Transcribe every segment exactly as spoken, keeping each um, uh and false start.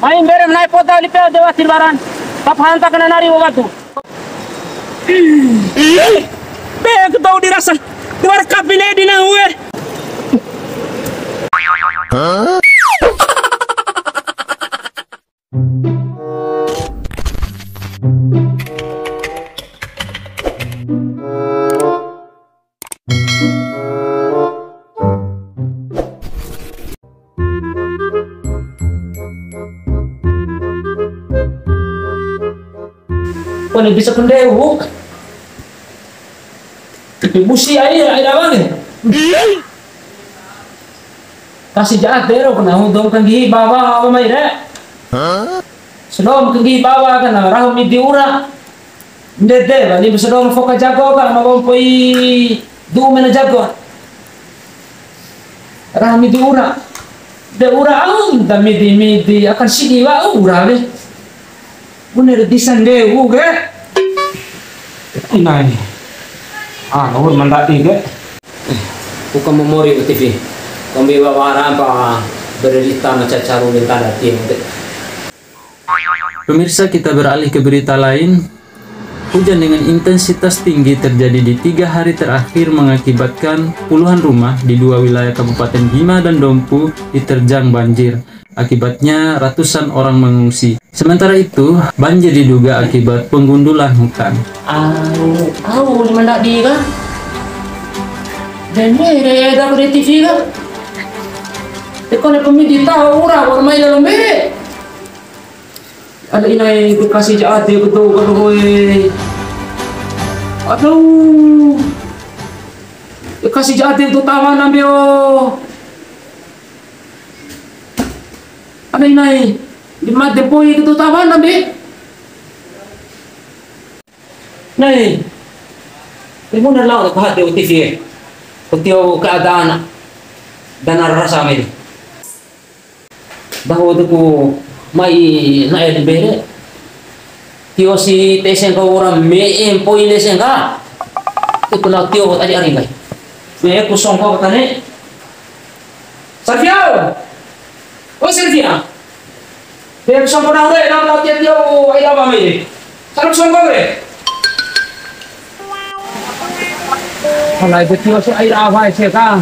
Mai mbere na'e poda lipe de wati baran. Tap hanta kana nari watu. Be ku tau dirasa. Tiwara kapine di nahu e. Kone bisa pendeu. Tapi busi ai, ai rawange. Kasi ja ade ro kena dou kanggihi bawa awa mai re. Sedom kanggihi bawa kena raho midi ura. Ndede wali sedom foka jago ka ma kompoi du mena jago. Raho midi ura. De ura au da midi midi akan sidi wa ura we. Bune re disa ndeu ke. Inai. Ah, ur mandadi ke. Buka memori T V. Kombi wawara pa berita na cacaru minta dati de. Pemirsa, kita beralih ke berita lain. Hujan dengan intensitas tinggi terjadi di tiga hari terakhir mengakibatkan puluhan rumah di dua wilayah Kabupaten Bima dan Dompu diterjang banjir. Akibatnya, ratusan orang mengungsi. Sementara itu, banjir diduga akibat penggundulan hutan. Au, au, di mandadi ka? Dene re eda ku di T V ka? Te kone pemidi tahu ura, wa'ur mai lalo mbere. Ada inai ku kasi ja ade ku tu, ku tu, hoe. Aduh. Ku kasi ja ade tu tawan ambil. Ada inai, di made poi ke tu tawan ambil. Nai, di muna lao ku hade U T V e. Ku tio keadaan dana rasa mai. Dahu tuku mai na'e di mbere. Tio si tesen kau orang me empoi lesen ka. Itu na tio tadi ari mai. Me ku songko katane. Sarfia! Oh, Sarfia! Dia ku songko na ore, na tio tio ai lama mai. Saru songko re. Alai de tio si ai rawa ese ka.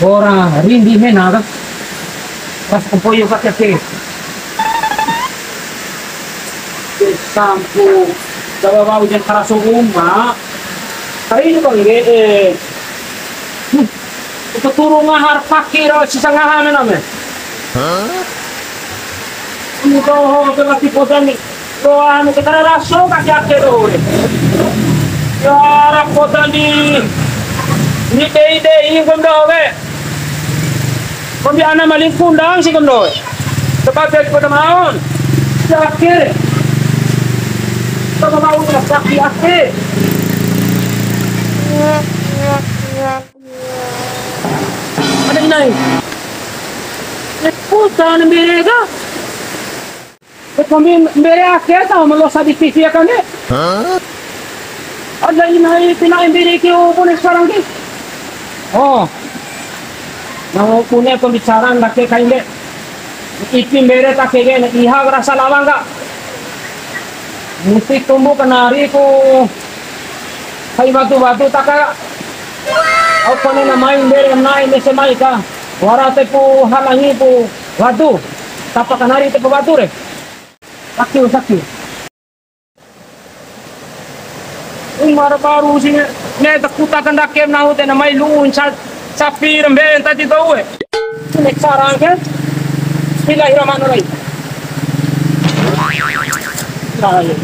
Ora rindi mena ka. Pas ku poyo ka tete. Sampu. Coba wa'u jan karaso uma. Kai ni bang ge. Uta turu ngaha ra paki ro sisa ngaha mena me. Uta ho ke laki poda ni. Ro anu ke tara raso kaki ake do. Ya ra poda ni. Ni dei dei ngom do ke. Kombi ana maling kundang si ngom do. Sebab dia poda maun. Ya ake. Sama mau sakit ake. Ada inai. Leputan mbere ka. Kombi mbere ake ta malosa di T V akan de. Ada inai pina mbere ke o bone sekarang ke. Oh. Nah, punya pembicaraan laki kain de. Ipi mbere ta ke ge iha rasa lawang ka. Musti tumbu kanari ku. Hai wadu-wadu taka. Au kone na mai mbere nai mese mai ka. Wara te pu halangi pu wadu. Tapa kanari te pu wadu re. Sakti, sakti. Umar baru sini. Ne takuta kandake nahu te na mai lu'u sa-, sapi rembe tadi tau e. Ini sarang ke. Bismillahirrahmanirrahim. Nah, iya.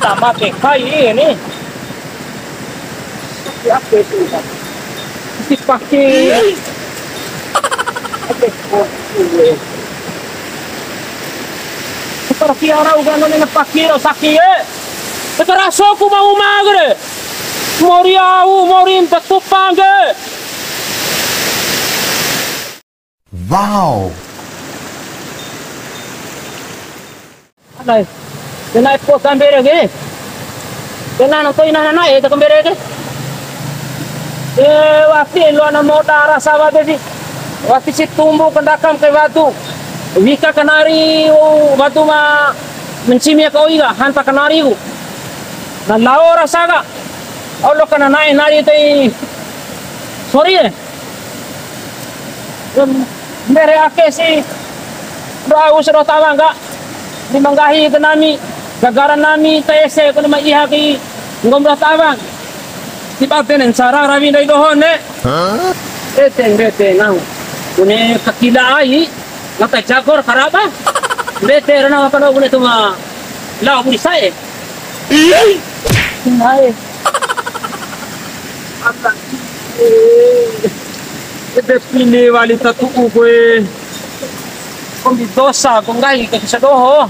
Sama ke kai ini. Tapi apa itu, Pak? Isi pakai. Apa itu? Seperti orang uga nang pakai ro saki e. Terasa aku mau magre. Mori au, mori mpa tupang ke. Wow. Alai, de na'e poda mbere ke. De na'e to'i na na'e ta mbere ke. E, wati loa na moda rasa wade si. Wati si tumbu kandakam kai wadu. Wika kanari, wa'u watu ma ma ncimi aka oi ka, hanta kanari ku. Na lao rasa ka. Au loa ka na na'e nari tai sori e. Mbere ake si. Doho au sia doho ta awa ka. Di ma nggahi ta nami, gagara nami ta ese kone ma iha kai nggomi doho ta awa. Ti bade ne ncara rawi ndai doho ne. Hah? Ete mbete nahu. Bune kakila ai, ngata jagor karaba. Mbete rana apa lo bune tuma. Lao buri sae. Ih. Nae. Ata. Ede pili wali tatu'u koe. Kombi dosa, ko nggahi ka sia doho.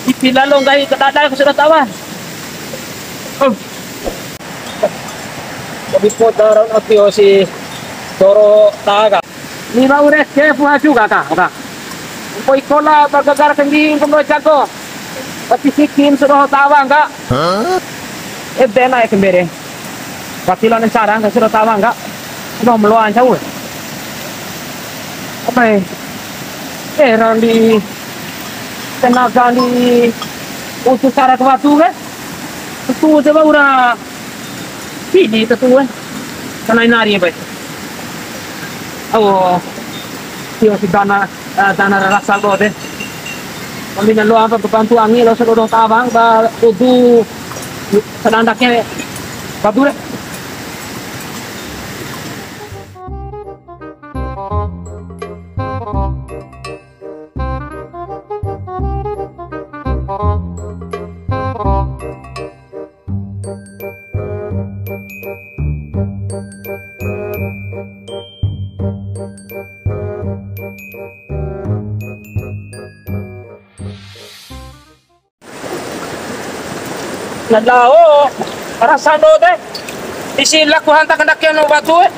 Ipi lalo nggahi ka dada ka sia doho ta awa. Oh. Kombi poda raun ati o si doro ta ka. Ni bau re ke fuha juga ka, ka. Mpoi kola ba gagar kenggi nggomi doho jago. Tapi sikin sia doho ta awa ka. Hah? Ede na e kembere. Pasti lo ncara ka sia doho ta awa ka. Lo meloa ncau. Apa e? Eh, randi tenaga di utus syarat waktu ke? Itu coba ura. Pidi tetu, eh. Kanai nari, Pak. Oh. Tio si dana, eh, dana rasa lo de. Kami na loa apa bantu angi lo sia doho ta awa, ba udu sadandake batu de. Na lao, rasa ndo de. Isi laku hanta kandake anu batu e.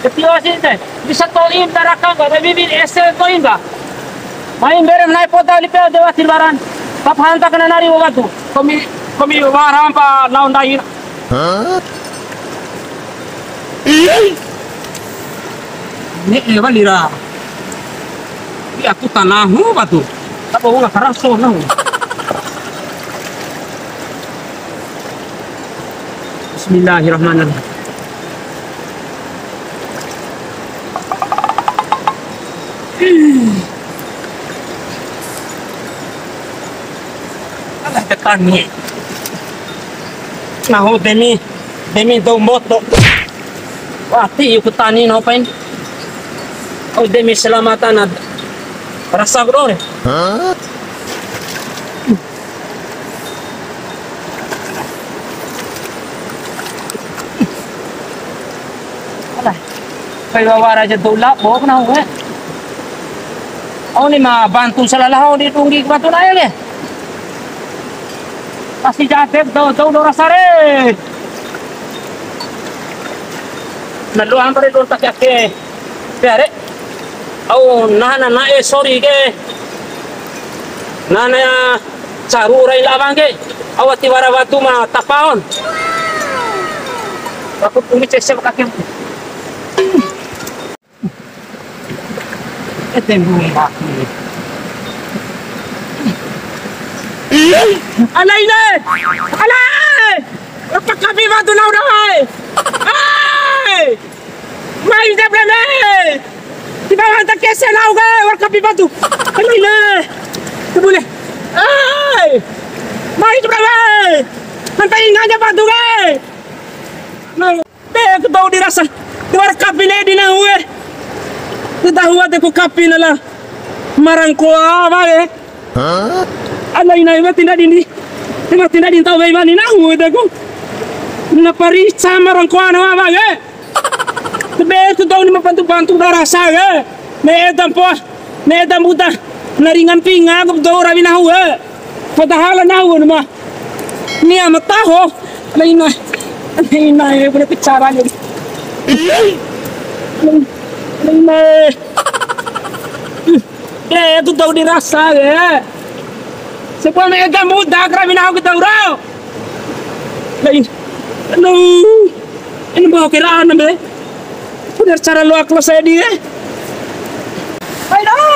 Ketiwa si de. Bisa to'in daraka ba, tapi bin ese to'in ba. Mai mbere na'e poda lipe de wati baran. Tap hanta kana nari wa'u batu. Komi, komi wara mpa lao ndai. Hah? Ne'e wali ra. Wi aku ta nahu batu. Tabo wunga karaso nahu. Bismillahirrahmanirrahim. Alah, ketani. Nahu demi, demi dou mboto. Wati iu ketani no pain. Oh, demi keselamatan ad-, rasa bro re. Hah? Alah. Kai wawara ja dou labo kena gue. Au ni ma bantu salalaho di dunggi batu na'e ke. Pasti jadep dou, dou do rasa re. Na loa mpare dou ta ake ake. Pe are. Au naha na na'e sori ke. Naha na caru rai lawang ke. Au wati wara watu ma tapaon. Aku tumi cese kake. Ete mbui aku. Alai ne! Alai! Apa kapi batu nau dawai? Ai! Mai jap le! Tiba hanta kese nau ga, wara kapi batu. Alai ne! Tebule. Ai! Mai jap le! Hanta inga ja batu ga! Nau. Be ku tau di rasa. Di wara kapi ne di nahu e. Di tahu ade ku kapi na la. Marangkoa wa e. Hah? Ala ina e, wati ndadi ndi. Wati ndadi tau wei wani nahu ede ku. Na parica marangkoa na wa wa e. Be ku tau ni ma bantu-bantu da rasa e. Me eda mpoa. Ne'e da mbuda, na ringa mpinga ku dou rawi nahu e. Padahal nahu ma. Nia ma taho. Ala ina. Ala ina e, bune bicara ni. Ala ina e. E, tu dou di rasa e. Sebuah me eda mbuda, rawi nahu ku dou ro. Lain. Aduh. Ini bawa kira ana be. Udah cara luak lo saya di e. Ayo.